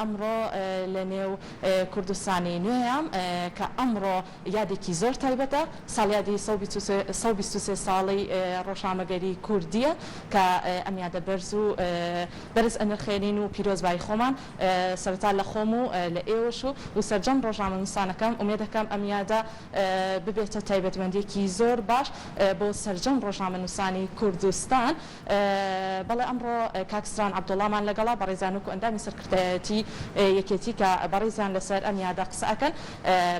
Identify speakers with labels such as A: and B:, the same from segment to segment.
A: ئەمڕۆ لە نێو کوردستانی نوێیام کە ئەمڕۆ یادێکی زۆر تایبەتە، ساڵیادی 123 ساڵەی ڕۆژنامەگەری کوردییە کە ئەم یادە بەرز و بەرز ئەنرخێنین و پیرۆزبایی خۆمان سەرەتا لە خۆم و لە ئێوەش و و سەرجەم ڕۆژنامەنووسانەکەم ئومێدەکەم ئەم یادە ببێتە تایبەتمەندییەکی زۆر باش بۆ سەرجەم ڕۆژنامەنووسانی کوردستان. بەڵێ ئەمڕۆ کاک ستران عەبدوڵامان لەگەڵە، بەڕێزیان وەکو ئەندامی سەرکردایەتی یەکێتی کە بەڕێزیان لەسەر ئەم یادە قسە ئەکەن،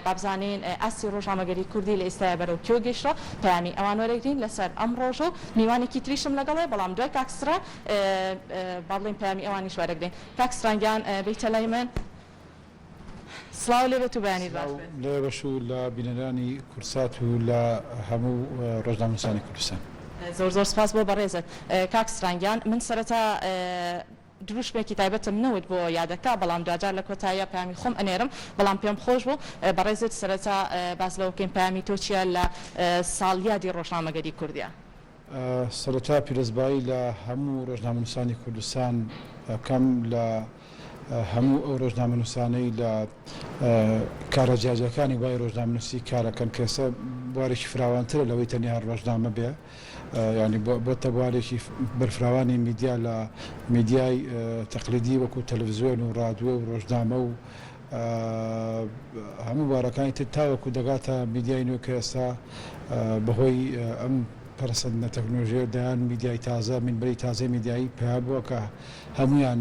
A: با بزانین ئاستی ڕۆژنامەگەری کوردی لە ئیستایا بەرەو کوێ گەیشتوە، پەیامی ئەوان وەرەگرین لەسەر ئەم ڕۆژە و میوانێکی تریشم لەگەڵە، بەڵام دوای کاک ستران با بڵێین پەیامی ئەوانیش وەرەگرین. کاک ستران گیان بێیتە لای من. سڵاو لێ بێت و بەیانیت باش
B: سڵاو
A: بێت.
B: لە ئێوەش و لە بینەرانی کوردسات و لە هەموو ڕۆژنامەنووسانی کوردستان.
A: زۆر زۆر سپاس بۆ بەڕێزت کاک ستران گیان. من سەرەتا دروشمێکی تایبەتم نەوت بۆ یادەکە، بەڵام دواجار لە کۆتاییا پەیامی خۆم ئەنێرم، بەڵام پێم خۆش بوو بەڕێزت سەرەتا باس لەوە بکەین پەیامی تۆ چییە لە ساڵیادی ڕۆژنامەگەری کوردیا؟
B: سەرەتا پیرۆزبایی لە هەموو ڕۆژنامەنووسانی کوردستان ئەکەم، لە هەموو ئەو ڕۆژنامەنووسانەی لە کارە جیاجیاکانی بواری ڕۆژنامەنووسی کارەکەن کە ئێستا بوارێکی فراوانترە لەوەی تەنیا ڕۆژنامە بێ یانی بۆتە بوارێکی بەرفراوانی میدیا لە میدیای تەقلیدی وەکو تەلەڤزیۆن و ڕادیۆ و ڕۆژنامە و هەموو بوارەکانی تر تاوەکو دەگاتە میدیای نوێ کە ئێستا بەهۆی ئەم پەرەسەندنە تەکنۆلۆژییە دەیان میدیای تازە، مینبەری تازەی میدیایی پەیا بووە کە هەموویان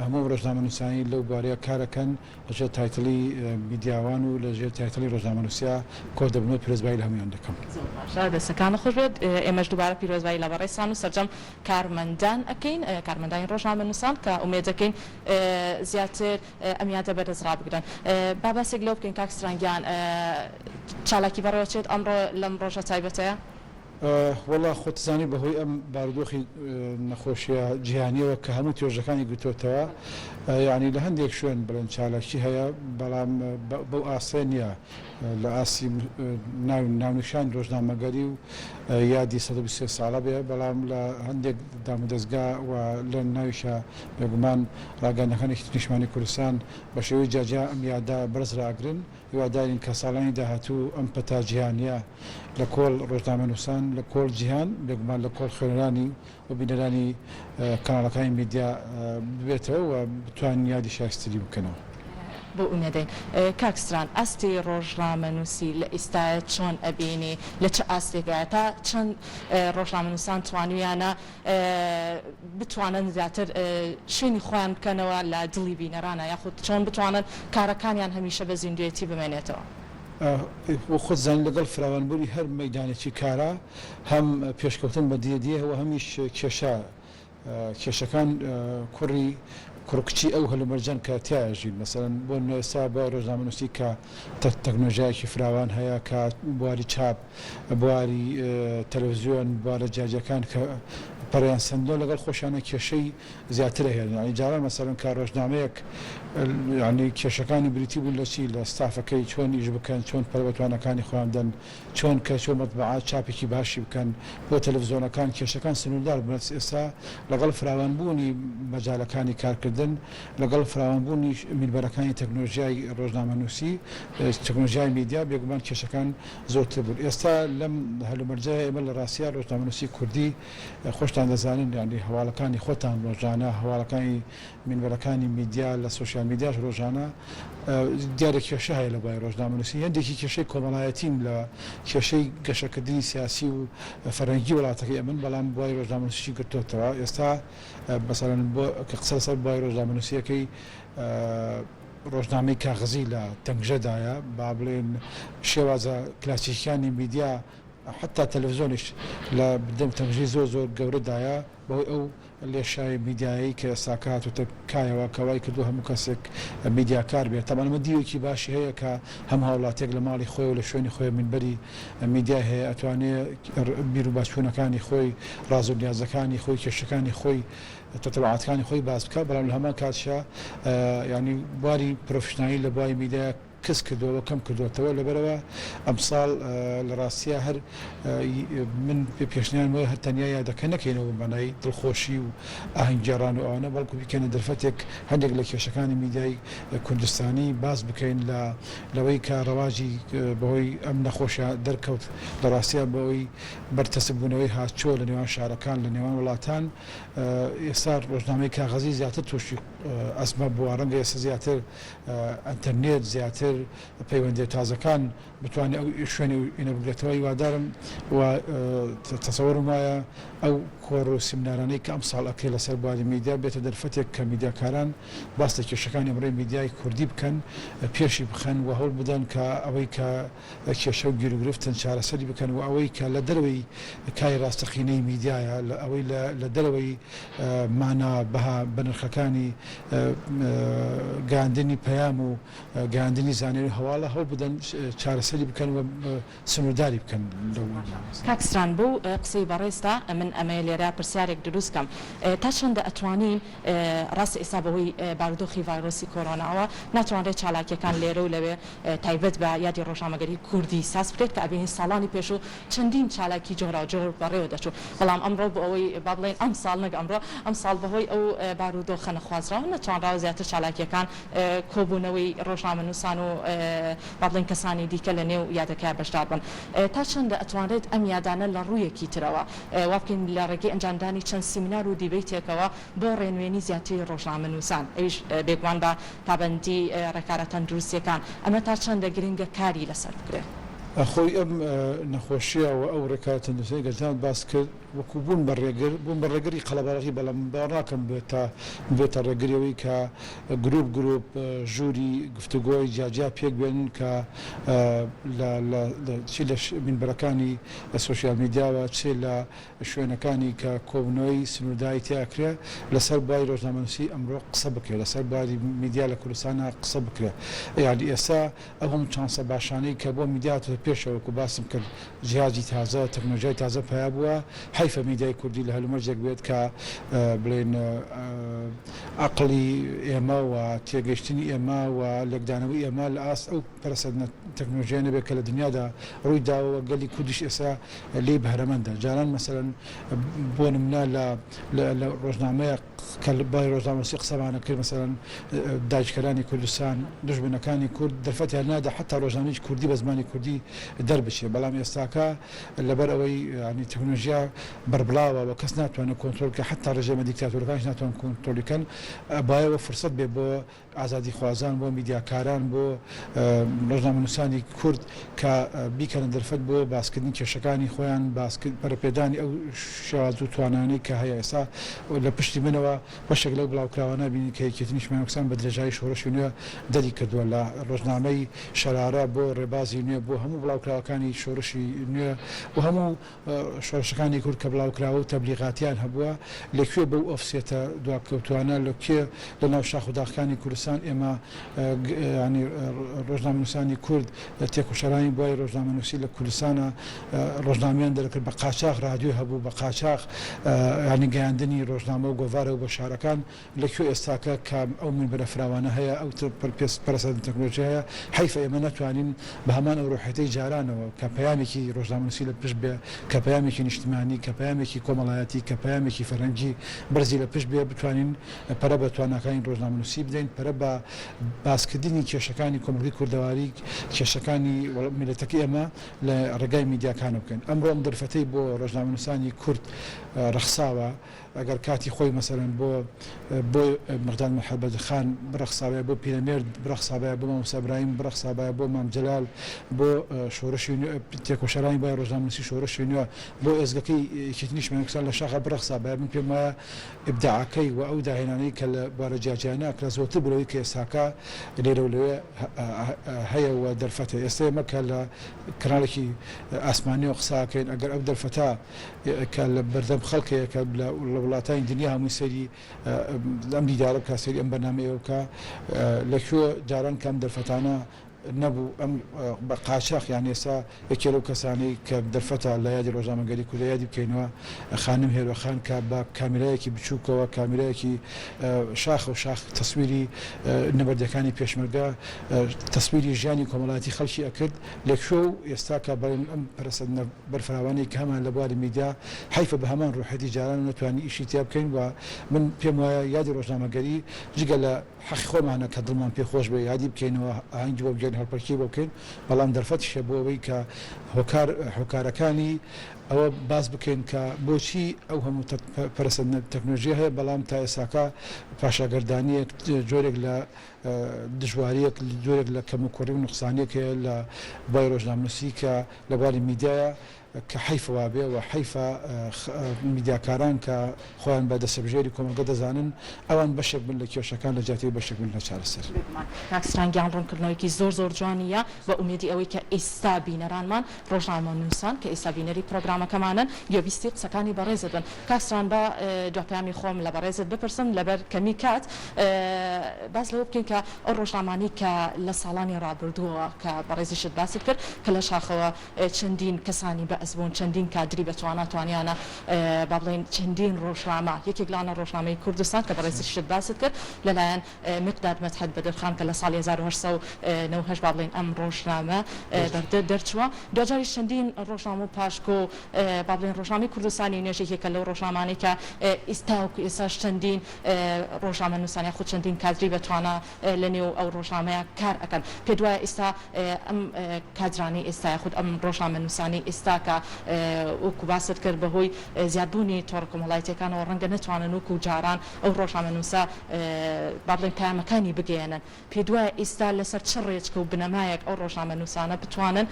B: هەموو ئەو ڕۆژنامەنووسانەی لەو بوارەیە کارەکەن لەژێر title ی میدیاوان و لەژێر title ی ڕۆژنامەنووسیا کۆدەبنەوە پیرۆزبایی لە هەموویان دەکەم.
A: زۆر باشە دەستەکانت خۆش بێت ئێمەش دووبارە پیرۆزبایی لە بەڕێزتان و سەرجەم کارمەندان ئەکەین کارمەندانی ڕۆژنامەنووسان کە ئومێد دەکەین زیاتر ئەم یادە بەرز ڕابگرن. با باسێک لەوە بکەین کاک ستران گیان چالاکی بەڕێوەچێت ئەمڕۆ لەم ڕۆژە تایبەتەیا؟
B: وەڵا خۆتزانی بەهۆی ئەم بارودۆخی نەخۆشیە جیهانیەوە کە هەموو توێژەکانی گرتۆتەوە یانی لە هەندێک شوێن بڵێن چالاکی هەیە بەڵام بەو ئاستە نییە لە ئاستی ناونیشانی ڕۆژنامەگەری و یادی 123 ساڵە بێ بەڵام لە هەندێک دامودەزگا و لە ناویشە بێگومان ڕاگەیاندنەکانی یەکێتی نیشتمانی کوردستان بە شێوەی جیاجیا ئەم یادە بەرز ڕائەگرن. هیوادارین کە ساڵانی داهاتوو ئەم پەتا جیهانییە لە کۆڵ ڕۆژنامەنووسان، لە کۆڵ جیهان، بێگومان لە کۆڵ خوێنەرانی و بینەرانی کەناڵەکانی میدیا ببێتەوە و بتوانین یادی شایستەری بکەنەوە.
A: بەو ئومێدەین. کاک ستران، ئاستی ڕۆژنامەنووسی لە ئیستایا چۆن ئەبینی؟ لە چ ئاستێکدایە؟ تا چەند ڕۆژنامەنووسان توانیویانە بتوانن زیاتر شوێنی خۆیان بکەنەوە لە دڵی بینەرانە یاخود چۆن بتوانن کارەکانیان هەمیشە بە زیندوێتی بمێنێتەوە؟
B: خۆت زانی لەگەڵ فراوانبوونی هەر مەیدانێکی کارا هەم پێشکەوتن بەدیە دیە و هەمیش کێشە کێشەکان کوڕی کوڕ و کچی ئەو هەلومەرجەن کە تیایا ژین مەسەلەن بۆ نمونە ئێستا بواری ڕۆژنامەنووسی کە تەکنۆلۆژیایەکی فراوان هەیە کە بواری چاپ بواری تەلەفزیۆن بوارە جیاجیاکان کە پەرەیان سەندووە لەگەڵ خۆشیانە کێشەی زیاتر ئەهێنن یانی جاران مەسەلەن کە ڕۆژنامەیەک یانی کێشەکانی بریتی بوون لە چی لە ستافەکەی چۆن ئیش بکەن چۆن پەرە بە تواناکانی خۆیان بدەن چۆن کە چۆن مەتبەعە چاپێکی باشی بکەن بۆ تەلەفزیۆنەکان کێشەکان سنووردار بوون ئێستا لەگەڵ فراوانبوونی مەجالەکانی کارکردن لەگەڵ فراوانبوونی مینبەرەکانی تەکنۆلۆژیای ڕۆژنامەنووسی تەکنۆلۆژیای میدیا بێگومان کێشەکان زۆرتر بوون ئێستا لەم هەلومەرجەیە ئێمە لە ڕاستیا ڕۆژنامەنووسی کوردی خۆشتان دەزانن یانی هەواڵەکانی خۆتان ڕۆژانە هەواڵەکانی مینبەرەکانی میدیا لە سۆشیال میدیاش ڕۆژانە دیارە کێشە هەیە لە بواری ڕۆژنامەنووسی هەندێکی کێشەی کۆمەڵایەتین لە کێشەی گەشەکردنی سیاسی و فەرهەنگی وڵاتەکەی ئەمن بەڵام بواری ڕۆژنامەنووسیشی گرتۆتەوە ئێستا مەسەلەن بۆ کە قسە لەسەر بواری ڕۆژنامەنووسیەکەی ڕۆژنامەی کاغەزی لە تەنگژەدایە با بڵێن شێوازە کلاسیکیانی میدیا حەتا تەلەفزیۆنیش لە دەم تەنگژەی زۆر زۆر گەورەدایە بەهۆی ئەو لێشاوی میدیایەی کە ئێستاکە هاتۆتە کایەوە کە وای کردووە هەموو کەسێک میدیاکار بێت تەبعەن ئەمە دیوێکی باشی هەیە کە هەموو هاوڵاتیەک لە ماڵی خۆی و لە شوێنی خۆی مینبەری میدیای هەیە ئەتوانێ بیروباچوونەکانی خۆی ڕاز و نیازەکانی خۆی کێشەکانی خۆی تەتەبعاتەکانی خۆی باس بکات بەڵام لە هەمان کاتیشا یانی بواری پرۆفیشنالی لە بواری میدیا. کز کردووە و کەم کردووەتەوە، لەبەرئەوە ئەمساڵ لە ڕاستیا هەر من پێشنیارم وایە هەر تەنیا یادەکە نەکەینەوە بە مانای دڵخۆشی و ئاهەنگگێڕان و ئەوانە، بەڵکو بیکەینە دەرفەتێک هەندێک لە کێشەکانی میدیای کوردستانی باس بکەین لە لەوەی کە ڕەواجی بەهۆی ئەم نەخۆشیە دەرکەوت لە ڕاستیا بەهۆی بەرتەسکبوونەوەی هاتچۆ لە نێوان شارەکان لە نێوان وڵاتان ئێستا ڕۆژنامەی کاغەزی زیاتر تووشی ئەزمە بووە ڕەنگە ئێستا زیاتر ئەنتەرنێت زیاتر پەیوەندیە تازەکان بتوانێت ئەو شوێنی ئینە بگرێتەوە هیوادارم و تەسەوەرم وایە ئەو کۆڕ و سیمنارانەی کە ئەمساڵ ئەکرێ لەسەر بواری میدیا بێتە دەرفەتێک کە میدیاکاران باس لە کێشەکانی ئەمڕۆی میدیای کوردی بکەن پێشی بخەن و هەوڵ بدەن کە ئەوەی کە کێشە و گیروگرفتن چارەسەری بکەن و ئەوەی کە لە دەرەوەی کاری ڕاستەقینەی میدیایە، ئەوەی لە دەرەوەی مانا بەها بەنرخەکانی گەیاندنی پەیام و گەیاندنی زانیاری و هەواڵە هەوڵ بدەن چارەسەری بکەن و سنوورداری بکەن لەو
A: کاک ستران بەو قسەی بەڕێزتا من ئەمەیە لێرە پرسیارێک دروست کەم تا چەندە ئەتوانین ڕاستە ئێستا بەهۆی بارودۆخی ڤایرۆسی کۆرۆناوە ناتوانرێت چالاکیەکان لێرە و لەوێ تایبەت بە یادی ڕۆژنامەگەری کوردی ساز بکرێت کە ئەبینین ساڵانی پێشوو چەندین چالاکی جۆراوجۆر بەڕێوە دەچوو بەڵام ئەمڕۆ بۆ ئەوەی با بڵێین ئەمساڵ نەک ئەمڕۆ ئەمساڵ بەهۆی ئەو بارودۆخە نەخوازراوە نەتوانراوە زیاتر چالاکیەکان کۆبوونەوەی ڕۆژنامەنووسان و با بڵێین کەسانی دیکە لە نێو یادەکەیا بەشدار بن تا چەندە ئەتوانرێت ئەم یادانە لە ڕوویەکی ترەوە وا بکەین لە ڕێگەی ئەنجامدانی چەند سیمینار و دیبەیتێکەوە بۆ ڕێنوێنی زیاتری ڕۆژنامەنووسان ئەویش بێگومان بە پابەندی ڕێکارە تەندروستییەکان، ئەمە تا چەندە گرنگە کاری لەسەر بکرێت؟
B: خۆی ئەم نەخۆشییە و ئەو ڕێکارە تەندروستیانەی کە جەنابت باست کرد وەکوو بوون بە ڕێگر، بوون بە ڕێگری قەڵەباڵغی بەڵام من باوەڕ ناکەم ببێتە ببێتە ڕێگری ئەوەی کە گرووپ گرووپ ژووری گفتوگۆی جیاجیا پێک بێنن کە لە لە چی لە مینبەرەکانی سۆشیال میدیاوە چ لە شوێنەکانی کە کۆبوونەوەی سنوورداری تیا ئەکرێ لەسەر بواری ڕۆژنامەنووسی ئەمڕۆ قسە بکرێ لەسەر بواری میدیا لە کوردستانا قسە بکرێ یانی ئێستا ئەو هەموو چانسە باشانەی کە بۆ میدیا هاتۆتە پێشەوە وەکوو باسم کرد جیهازی تازە تەکنۆلۆژیای تازە پەیا بووە حەیفە میدیای کوردی لە هەلومەرجێک بێت کە بڵێین عەقڵی ئێمە و تێگەیشتنی ئێمە و لێکدانەوەی ئێمە لە ئاست ئەو پەرەسەندنە تەکنۆلۆژیایە نەبێت کە لە دنیادا ڕووی داوە و گەلی کوردیش ئێستا لێی بەهرەمەندە. جاران مەسەلەن بۆ نمونە لە لە ڕۆژنامەیەک کە بای ڕۆژنامەنووسی قسەمان ئەکرد مەسەلەن داگیرکەرانی کوردستان دوژمنەکانی کورد دەرفەتیان نادا حەتا ڕۆژنامەیەکی کوردی بە زمانی کوردی دەربچێ بەڵام ئێستاکە لەبەر ئەوەی یانی تەکنۆلۆژیا بەربڵاوە و کەس ناتوانێت کۆنترۆل بکا حەتا ڕژێمە دیکتاتۆرەکانیش ناتوانن کۆنترۆلی کەن بایەوە فرسەت بێ بۆ ئازادیخوازان، بۆ میدیاکاران، بۆ ڕۆژنامەنووسانی کورد کە بیکەنە دەرفەت بۆ باسکردنی کێشەکانی خۆیان، پەرەپێدانی ئەو شێواز و توانایانەی کە هەیە. ئێستا لە پشتی منەوە بەشێک لەو بڵاوکراوانە بینین کە یەکێتی نیشتمانی کوردستان بە درێژایی شۆڕشی نوێ دەریکردووە، لە ڕۆژنامەی شەرارە بۆ ڕێبازی نوێ، بۆ هەموو بڵاوکراوەکانی شۆڕشی نوێ و هەموو شۆڕشەکانی کورد کە بڵاوکراوە و تەبلیغاتیان هەبووە لە کوێ بەو ئۆفسێتە دواکەوتوانە لە کوێ لە ناو شاخ و داخەکانی کوردستان ئێمە یانی ڕۆژنامەنووسانی کورد تێکۆشەرانی بواری ڕۆژنامەنووسی لە کوردستانە ڕۆژنامەیان دەرکرد بە قاچاخ ڕادیۆ هەبوو بە قاچاخ یانی گەیاندنی ڕۆژنامە و گۆڤارەوە بۆ شارەکان لە کوێ ئێستاکە کە ئەو مینبەرە فراوانە هەیە، ئەو پەرەسەندنە تەکنۆلۆژییە هەیە، حەیفە ئێمە نەتوانین بە هەمان ئەو ڕۆحیەتەی جارانەوە کە پەیامێکی ڕۆژنامەنووسی لە پشت بێ، کە پەیامێکی نیشتمانی، کە پەیامێکی کۆمەڵایەتی، کە پەیامێکی فەرهەنگی بەرزی لە پشت بێ، بتوانین پەرە بە تواناکانی ڕۆژنامەنووسی بدەین، پەرە بە باسکردنی کێشەکانی کۆمەڵگەی کوردەواری، کێشەکانی میللەتەکەی ئێمە لە ڕێگای میدیاکانەوە بکەین. ئەمڕۆ ئەم دەرفەتەی بۆ ڕۆژنامەنووسانی کورد ڕەخساوە، ئەگەر کاتی خۆی مەسەلەن بۆ بۆ مقداد مەحەد بەدرخان بڕەخسابایە، بۆ پیرەمێرد بڕەخسابایە، بۆ مامۆستا ئیبراهیم بڕەخسابایە، بۆ مام جەلال، بۆ شۆرشی نوێ، تێکۆشەرانی بواری ڕۆژنامەنووسی شۆرشی نوێ، بۆ ئێزگەکەی یەکێتی نیشتمانی کوردستان لە شاخا بڕەخسابایە، من پێم وایە ئیبداعەکەی و ئەو داهێنانەی کە لە بوارە جیاجیانە کرا زۆرتر بوو لەوەی کە ئێستاکە لێرە و لەوێ هەیە و دەرفەتە. ئێستا ئێمە کە لە کەناڵێکی ئاسمانیەوە قسە ئەکەین ئەگەر ئەو دەرفەتە کە لە بەردەم خەڵکەیە کە لە وڵاتانی دنیا هەمووی سەیری ئەم دیدارە بکا سەیری ئەم بەرنامەیە بکا لە کوێ جاران کە ئەم دەرفەتانە. نەبوو ئەم بە قاچاخ یان ئێستا یەکێ لەو کەسانەی کە دەرفەتە لە یادی ڕۆژنامەگەری کوردە یادی بکەینەوە خانم هێرۆ خان کە بە کامیرایەکی بچووکەوە کامیرایەکی شاخە و شاخ تەسویری نەبەردەکانی پێشمەرگە تەسویری ژیانی کۆمەڵایەتی خەڵکی ئەکرد لە کوێ و ئێستا کە بەڵێن ئەم پەرەسەندنە بەرفراوانەی کە هەمان لە بواری میدیا حەیفە بە هەمان ڕوحیەتی جاران و نەتوانین ئیشی تیا بکەین و من پێم وایە یادی ڕۆژنامەگەری جگە لە حەقی خۆمانە کە دڵمان پێ خۆش بێ یادی بکەینەوە ئاهەنگی بۆ بگێڕین هەڵپەرکێی بۆ بکەین بەڵام دەرفەتیشە بۆ ئەوەی کە هۆکار هۆکارەکانی ئەوە باس بکەین کە بۆچی ئەو هەموو پەرەسەندنە تەکنۆلۆژیە هەیە بەڵام تا ئێستاکە پاشاگەردانیەک جۆرێک لە دژواریەک جۆرێک لە کەموکوڕی و نوقسانیەک هەیە لە بواری ڕۆژنامەنووسی کە لە بواری میدیایە کە حەیفە وابێ و حەیفە میدیاکاران کە خۆیان بە دەسەبژێری کۆمەڵگە دەزانن ئەوان بەشێک بن لە کێشەکان لە جیاتی بەشێک بن لە چارەسەر.
A: بێگومان کاک ستران گیان ڕوونکردنەوەیەکی زۆر زۆر جوانی یە بە ئومێدی ئەوەی کە ئیستا بینەرانمان ڕۆژنامەنووسان کە ئیستا بینەری پرۆگرامەکەمانن گوێبیستی قسەکانی بەڕێزت بن کاک ستران با دوا پەیامی خۆم لە بەڕێزت بپرسم لەبەر کەمی کات باس لەوە بکەین کە ئەو ڕۆژنامانەی کە لە ساڵانی ڕابردووەوە کە بەڕێزیشت باست کرد کە لە شاخەوە چەندین کەسانی بە ئەزموون، چەندین کادری بە توانا توانیانە با بڵێین چەندین ڕۆژنامە، یەکێک لەوانە ڕۆژنامەی کوردستان کە بەڕێزیشت باست کرد لەلایەن میقداد مەدحەت بەدرخان کە لە ساڵی 1898 با بڵێین ئەم ڕۆژنامە بەردە دەرچووە، دواجاریش چەندین ڕۆژنامە و پاشکۆ و با بڵێین ڕۆژنامەی کوردستانی نوێش یەکێکە لەو ڕۆژنامانەی کە تاوەکو ئێستاش چەندین ڕۆژنامەنووسان یاخود چەندین کادری بە توانا لە نێو ئەو ڕۆژنامەیە کار ئەکەن. پێت وایە ئیستا ئەم کادرانەی ئێستا یاخود ئەم ڕۆژنامەنووسانەی ئێستا کە وەکو باست کرد بە هۆی زیادبوونی تۆڕە کۆمەڵایەتییەکانەوە ڕەنگە نەتوانن وەکو جاران ئەو ڕۆژنامەنووسە با بڵێین پەیامەکانی بگەیەنن پێت وایە ئیستا لەسەر چ ڕێچکە و بنەمایەک ئەو ڕۆژنامەنووسانە بتوانن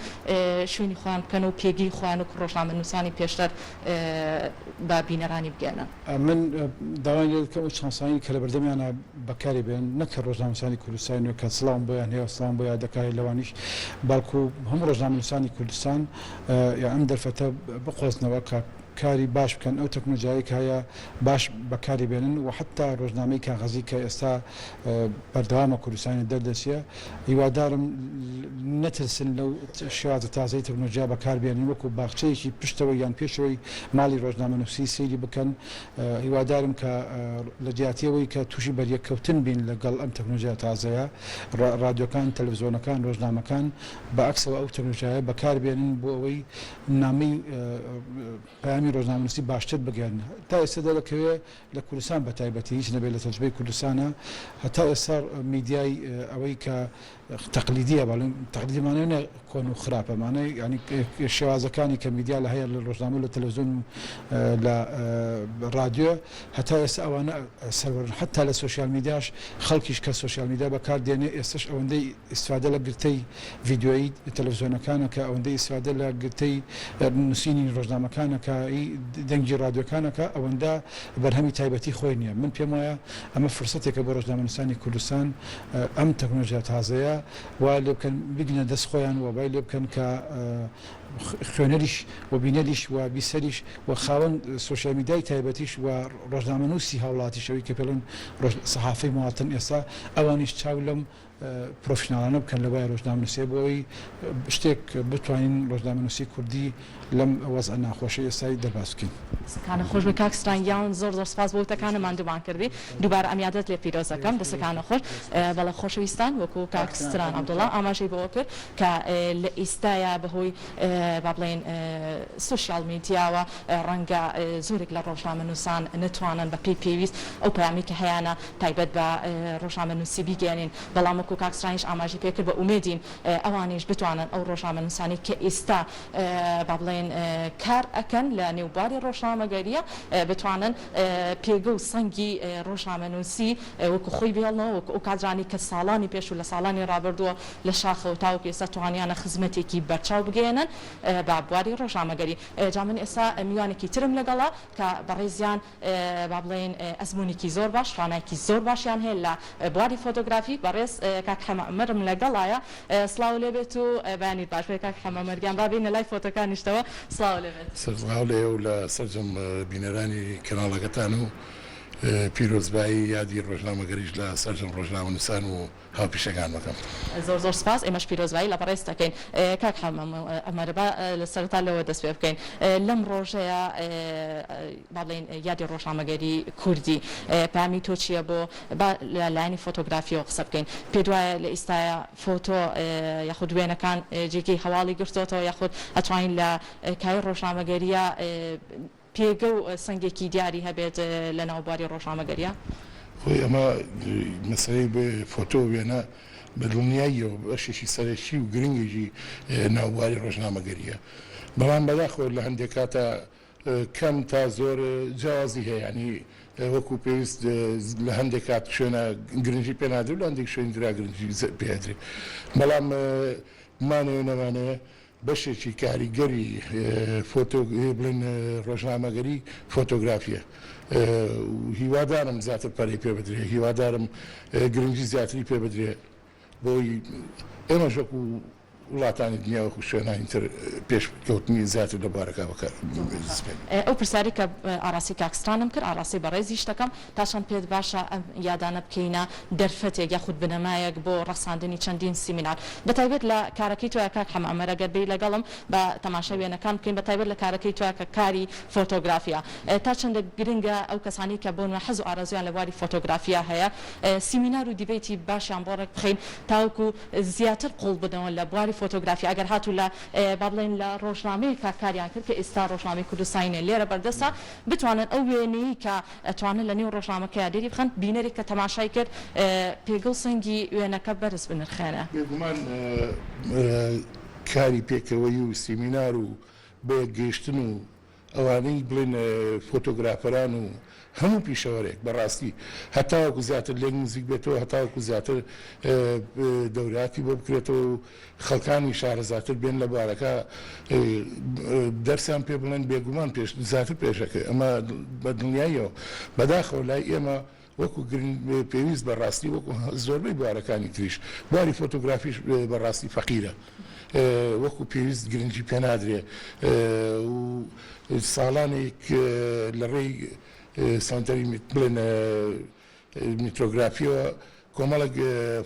A: شوێنی خۆیان بکەن و پێگەی خۆیان وەکو ڕۆژنامەنووسانی پێشتر بە بینەرانی بگەیەنن؟
B: من داوایان لێ دەکەم ئەو چانسانەی کە لەبەردەمیانە بەکاری بێنن نەک هەر ڕۆژنامەنووسانی کوردستانی نوێ کە سڵاوم بۆیان هەیە و سڵاوم بۆ یادەکاری لەوانیش بەڵکو هەموو ڕۆژنامەنووسانی کوردستان یان ئەم دەرفەتە بقۆزنەوە کە کاری باش بکەن ئەو تەکنۆلۆژیایەی کە هەیە باش بەکاری بێنن و حەتا ڕۆژنامەی کاغەزی کە ئێستا بەردەوامە کوردستانی دەردەچێ هیوادارم نەترسن لەو شێوازە تازەی تەکنۆلۆژیا بەکار بێنن وەکو باخچەیەکی پشتەوەی یان پێشەوەی ماڵی ڕۆژنامەنووسی سەیری بکەن هیوادارم کە لە جیاتی ئەوەی کە تووشی بەریەککەوتن بین لەگەڵ ئەم تەکنۆلۆژیا تازەیە ڕادیۆکان تەلەفزیۆنەکان ڕۆژنامەکان بە عەکسەوە ئەو تەکنۆلۆژیایە بەکار بێنن بۆ ئەوەی نامەی پەیامی ڕۆژنامەنووسی باشتر بگەن تا ئێستا دەرەکەوێ لە کوردستان بە تایبەتی هیچ نەبێت لە تەجروبەی کوردستانە هەتا ئێستا میدیای ئەوەی کە تەقلیدیە بەڵێن تەقلیدی مانای نە کۆن و خراپە مانای یانی شێوازەکانی کە میدیا لە هەیە لە ڕۆژنامە لە تەلەڤزیۆن و لە ڕادیۆ هەتا ئێستا ئەوانە سەروەرن حتا لە سۆشیال میدیاش خەڵکیش کە سۆشیال میدیا بەکار دێنێ ئێستاش ئەوەندەی ئیستفادە لە گرتەی ڤیدیۆیی تەلەفزیۆنەکانە کە ئەوەندەی ئیستفادە لە گرتەی نووسینی ڕۆژنامەکانە کە ئی دەنگی ڕادیۆکانە کە ئەوەندە بەرهەمی تایبەتی خۆی نییە. من پێم وایە ئەمە فرسەتێکە بۆ ڕۆژنامەنووسانی کوردستان ئەم تەکنۆلۆژیا تازەیە وا لێ بکەن بگنە دەست خۆیان و وای لێ بکەن کە خوێنەریش و بینەریش و بیسەریش و خاوەن سۆشیال میدیای تایبەتیش و ڕۆژنامەنووسی هاوڵاتیش ئەوی کە پێڵێن صحافەی مواطن ئێستا ئەوانیش چاو لەم پرۆفیشناڵانە بکەن لە بواری ڕۆژنامەنووسیە بۆ ئەوەی شتێک بتوانین ڕۆژنامەنووسی کوردی لەم وەزعە ناخۆشەی ئێستای دەرباز بکەین.
A: دەستەکانت خۆش بێت کاک ستران گیان زۆر زۆر سپاس بۆ وتەکانت ماندوومان کردی دووبارە ئەم یادەت لێ پیرۆز دەکەم دەستەکانت خۆش بەڵێ خۆشەویستان وەکو کاک ستران عەبدوڵا ئاماژەی بەوە کرد کە لە ئیستایا بەهۆی با بڵێین سۆشیال میدیاوە ڕەنگە زۆرێک لە ڕۆژنامەنووسان نەتوانن بە پێی پێویست ئەو پەیامەی کە هەیانە تایبەت بە ڕۆژنامەنووسی بیگەیەنین، بەڵام وەکو کاک سترانیش ئاماژەی پێکرد بە ئومێدین ئەوانیش بتوانن ئەو ڕۆژنامەنووسانەی کە ئیستا با بڵێین کار ئەکەن لە نێو بواری ڕۆژنامەگەرییە بتوانن پێگە و سەنگی ڕۆژنامەنووسی وەکو خۆی بهێڵنەوە وەکو ئەو کادرانەی کە ساڵانی پێش و لە ساڵانی ڕابردووە لە شاخەوە تاوەکو ئێستا توانیانە خزمەتێکی بەرچاو بگەیەنن بە بواری ڕۆژنامەگەری. جا من ئێستا میوانێکی ترم لەگەڵە کە بەڕێزیان با بڵێین ئەزموونێکی زۆر باش، توانایەکی زۆر باشیان هەیە لە بواری فۆتۆگرافی، بەڕێز کاک حەمە عومەرم لەگەڵایە، سڵاو لێ بێت و بەیانیت باش بێت کاک حەمە عومەر گیان، با بێینە لای فۆتۆکانیشتەوە، سڵاو لێ بێت.
C: سڵاو لە ئێوە و لە سەرجەم بینەرانی کەناڵەکەتان و. پیرۆزبایی یادی ڕۆژنامەگەریش لە سەرجەم ڕۆژنامەنووسان و هاوپیشەکان دەکەم.
A: زۆر زۆر سپاس ئێمەش پیرۆزبایی لە بەڕێزت دەکەین. کاک حەمە عومەر با لە سەرەتا لەوە دەست پێ بکەین لەم ڕۆژەیا با بڵێین یادی ڕۆژنامەگەری کوردی پەیامی تۆ چییە بۆ با لە لایەنی فۆتۆگرافیەوە قسە بکەین پێت وایە لە ئیستایا فۆتۆ یاخود وێنەکان جێگەی هەواڵی گرتۆتەوە یاخود ئەتوانین لە کایەی ڕۆژنامەگەرییا پێگە و سەنگێکی دیاری هەبێت لە ناو بواری ڕۆژنامەگەرییا؟
C: خۆی ئەمە مەسەلەی فۆتۆ و وێنە بە دڵنیاییەوە بەشێکی سەرەکی و گرنگێکی ناو بواری ڕۆژنامەگەرییە، بەڵام بەداخەوە لە هەندێک کاتا کەم تا زۆر جیاوازی هەیە، یانی وەکو پێویست لە هەندێک کات شوێنە گرنگی پێ نادرێ و لە هەندێک شوێنی ترا گرنگی پێ ئەدرێ، بەڵام بمانەوێ نەمانەوێ بەشێکی کاریگەری فۆتۆ بڵێن ڕۆژنامەگەری فۆتۆگرافیە و هیوادارم زیاتر پەرەی پێ بدرێ هیوادارم گرنگی زیاتری پێ بدرێ بۆی ئێمەش وەکو وڵاتانی دنیا وەکو شوێنانی تر پێشکەوتنی زیاتر لە بوارەکە بکەین.
A: ئەو پرسیارەی کە ئاڕاستەی کاک سترانم کرد ئاڕاستەی بەڕێزیش دەکەم، تا چەند پێت باشە ئەم یادانە بکەینە دەرفەتێک یاخود بنەمایەک بۆ ڕەخساندنی چەندین سیمینار بەتایبەت لە کارەکەی تۆیا کاک حەمە عومەر ئەگەر بێی لەگەڵم با تەماشای وێنەکان بکەین بەتایبەت لە کارەکەی تۆیا کە کاری فۆتۆگرافیە تا چەندە گرنگە ئەو کەسانەی کە بۆ نمونە حەز و ئارەزوویان لە بواری فۆتۆگرافیا هەیە سیمینار و دیبەیتی باشیان بۆ ڕێک بخەین تاوەکو زیاتر قوڵ بنەوە لە بواری فۆتۆگرافیا ئەگەر هاتوو لە با بڵێین لە ڕۆژنامەیەکا کاریان کرد کە ئێستا ڕۆژنامەی کوردستانی لێرە بەردەستە بتوانن ئەو وێنەیەی کە ئەتوانن لە نێو ڕۆژنامەکەیا دێری بخەن، بینەرێک کە تەماشای کرد پێگە و سەنگی وێنەکە بەرز بنرخێنێ.
C: بێگومان کاری پێکەوەیی و سیمینار و بەیەکگەیشتن و ئەوانەی بڵێن فۆتۆگرافەران و هەموو پیشەوەرێک بەڕاستی هەتاوەکو زیاتر لێک نزیک بێتەوە هەتاوەکو زیاتر دەوراتی بۆ بکرێتەوە و خەڵکانی شارەزاتر بێن لە بوارەکە دەرسیان پێ بڵێن بێگومان پێش زیاتر پێشەکەی ئەمە بە دڵنیاییەوە بەداخەوە لای ئێمە وەکو گرنگ پێویست بە ڕاستی وەکو زۆربەی بوارەکانی تریش بواری فۆتۆگرافیش بە ڕاستی فەقیرە وەکو پێویست گرنگی پێ نادرێ و ساڵانێک لە ڕێی سەنتەری بڵێن میترۆگرافیەوە کۆمەڵێک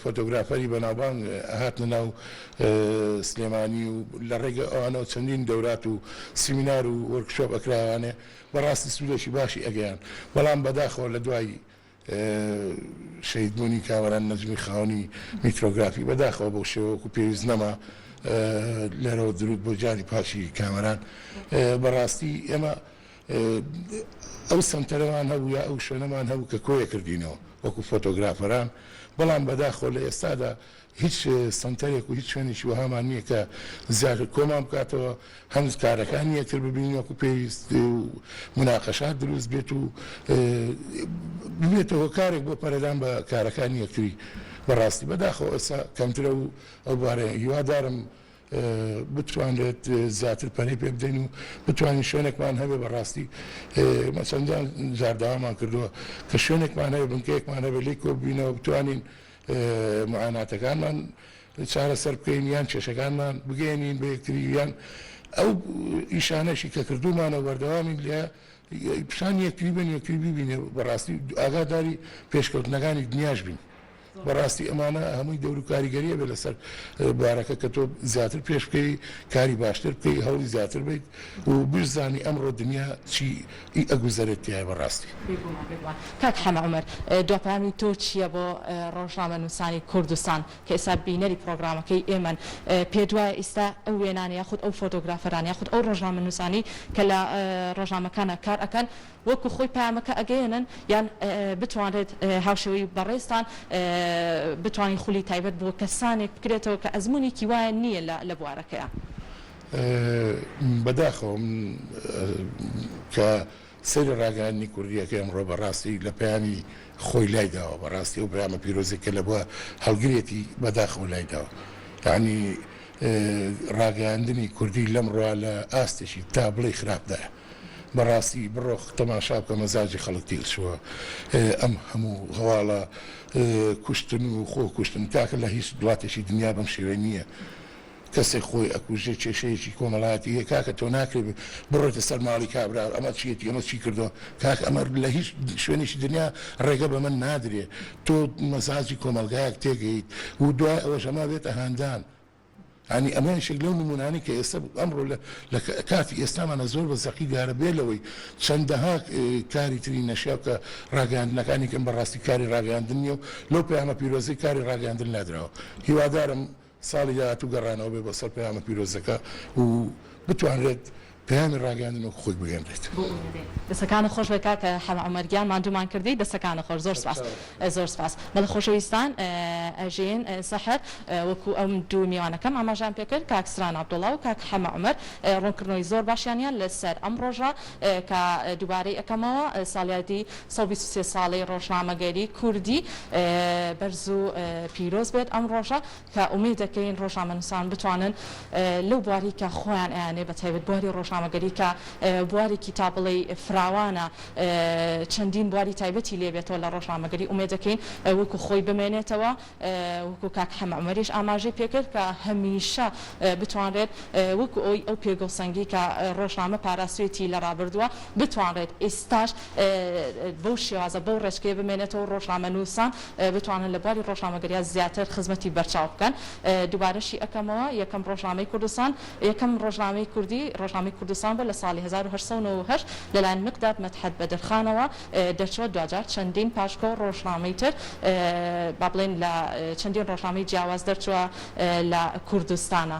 C: فۆتۆگرافەری بەناوبانگ هاتنە ناو سلێمانی و لە ڕێگە ئەوانەوە چەندین دەورات و سیمینار و وۆرکشۆپ ئەکرایانێ بەڕاستی سوودێکی باشی ئەگەیاند بەڵام بەداخەوە لە دوای شەهیدبوونی کامەران نەجمی خاوەنی میترۆگرافی بەداخەوە بەو شێوە وەکو پێویست نەما لێرەوە دروود بۆ گیانی پاکی کامەران بەڕاستی ئێمە ئەو سەنتەرەمان هەبوو یا ئەو شوێنەمان هەبوو کە کۆیە کردینەوە وەکو فۆتۆگرافەران، بەڵام بەداخەوە لە ئێستادا هیچ سەنتەرێک و هیچ شوێنێکی وەهامان نییە کە زیاتر کۆمان بکاتەوە هەم کارەکانی یەکتر ببینین وەکو پێویست و موناقەشات دروست بێت و ببێتە هۆکارێک بۆ پەرەدان بە کارەکانی یەکتری. بەڕاستی بەداخەوە ئێستا کەمترە و ئەو بوارەیە هیوادارم بتوانرێت زیاتر پەرەی پێ بدەین و بتوانین شوێنێکمان هەبێ بەڕاستی ئێمە چەندان جار داوامان کردووە کە شوێنێکمان هەبێ بنکەیەکمان هەبێ لێی کۆببینەوە بتوانین معاناتەکانمان چارەسەر بکەین یان کێشەکانمان بگەیەنین بە یەکتری یان ئەو ئیشانەشی کە کردوومانە بەردەوامین لە پیشانی یەکتری بن یەکتری ببینێ بەڕاستی ئاگاداری پێشکەوتنەکانی دنیاش بین. بەڕاستی ئەمانە هەمووی دەور و کاریگەری ئەبێت لەسەر بوارەکە کە تۆ زیاتر پێش بکەوی کاری باشتر بکەی هەوڵی زیاتر بیت و بشزانی ئەمڕۆ دنیا چی ئەگوزەرێت تیایا بەڕاستی.
A: بێگومان بێگومان. کاک حەمە عومەر دوا پەیامی تۆ چیە بۆ ڕۆژنامەنووسانی کوردستان کە ئێستا بینەری پڕۆگرامەکەی ئێمەن پێت وایە ئیستا ئەو وێنانە یاخود ئەو فۆتۆگرافەرانە یاخود ئەو ڕۆژنامەنووسانەی کە لە ڕۆژنامەکانا کار ئەکەن وەکو خۆی پەیامەکە ئەگەیەنن یان بتوانرێت هاوشێوەی بەڕێزتان بتوانین خولی تایبەت بۆ کەسانێک بکرێتەوە کە ئەزموونێکی وایان نییە لە بوارەکەیا؟
C: بەداخەوە من کە سەیری ڕاگەیاندنی کوردییەکەی ئەمڕۆ بەڕاستی لە پەیامی خۆی لای داوە بەڕاستی ئەو پەیامە پیرۆزەی کە لەبووە هەڵگرێتی بەداخەوە لای داوە یانی ڕاگەیاندنی کوردی لەمڕۆ لە ئاستێکی تا بڵێی خراپدایە. بەڕاستی بڕۆ تەماشا بکە مەزاجی خەڵک تێک چووە ئەم هەموو هەواڵە کوشتن و خۆ کوشتن کاکە لە هیچ وڵاتێکی دنیا بەم شێوەیە نییە. کەسێک خۆی ئەکوژێ کێشەیەکی کۆمەڵایەتی هەیە کاکە تۆ ناکرێ بڕۆیتە سەر ماڵی کابرا ئەمە چیەتی ئەمە چی کردوە کاکە ئەمە لە هیچ شوێنێکی دنیا ڕێگە بەمە نادرێ تۆ مەزاجی کۆمەڵگایەک تێگەیت و دوای ئەوەش ئەمە بێتە هاندان یانی ئەمە یەکێک لەو نمونانەی کە ئێستا ئەمڕۆ لە لە کاتی ئێستامانە زۆر بە زەقی دیارە بێ لەوەی چەندەها کاری تری نەشیاو کە ڕاگەیاندنەکانی کەن بەڕاستی کاری ڕاگەیاندن نییە و لەو پەیامە پیرۆزەی کاری ڕاگەیاندن لادراوە هیوادارم ساڵی داهاتوو گەڕانەوە بێ بۆ سەر پەیامە پیرۆزەکە و بتوانرێت پەیامی ڕاگەیاندن وەکو خۆی بگەیەنرێت.
A: بۆ ئومێدێ. دەسەکانت خۆش بێت کاک حەمە عومەر گیان ماندوومان کردی دەسەکانت خۆش زۆر سپاس زۆر سپاس بەڵێ خۆشەویستان ئەژین سەحەر وەکو ئەم دوو میوانەکەم ئاماژەیان پێکرد کاک ستران عەبدوڵا و کاک حەمە عومەر ڕوونکردنەوەی زۆر باشیانیان لەسەر ئەم ڕۆژە کە دووبارەی ئەکەمەوە ساڵیادی 123 ساڵەی ڕۆژنامەگەری کوردی بەرز و پیرۆز بێت ئەم ڕۆژە کە ئومێد دەکەین ڕۆژنامەنووسان بتوانن لەو بوارەی کە خۆیان ئەیانێ بە تایبەت بواری ڕۆژنامەگەری کە بوارێکی تا بڵێی فراوانە چەندین بواری تایبەتی لێ بێتەوە لە ڕۆژنامەگەری ئومێد دەکەین وەکو خۆی بمێنێتەوە وەکو کاک حەمە عومەریش ئاماژەی پێکرد کە هەمیشە بتوانرێت وەکو ئەوی ئەو پێگە و سەنگەی کە ڕۆژنامە پاراستوێتی لە ڕابردووە بتوانرێت ئیستاش بەو شێوازە بەو ڕێچکەیە بمێنێتەوە و ڕۆژنامەنووسان بتوانن لە بواری ڕۆژنامەگەریا زیاتر خزمەتی بەرچاو بکەن. دووبارەشی ئەکەمەوە یەکەم ڕۆژنامەی کوردستان یەکەم ڕۆژنامەی کوردی ڕۆژنامەی کوردستان بووە لە ساڵی 1898 لەلایەن مقداد مەدحەت بەدرخانەوە دەرچووە دواجار چەندین پاشکۆ ڕۆژنامەی تر با بڵێین لە چەندین ڕۆژنامەی جیاواز دەرچووە لە کوردستانا.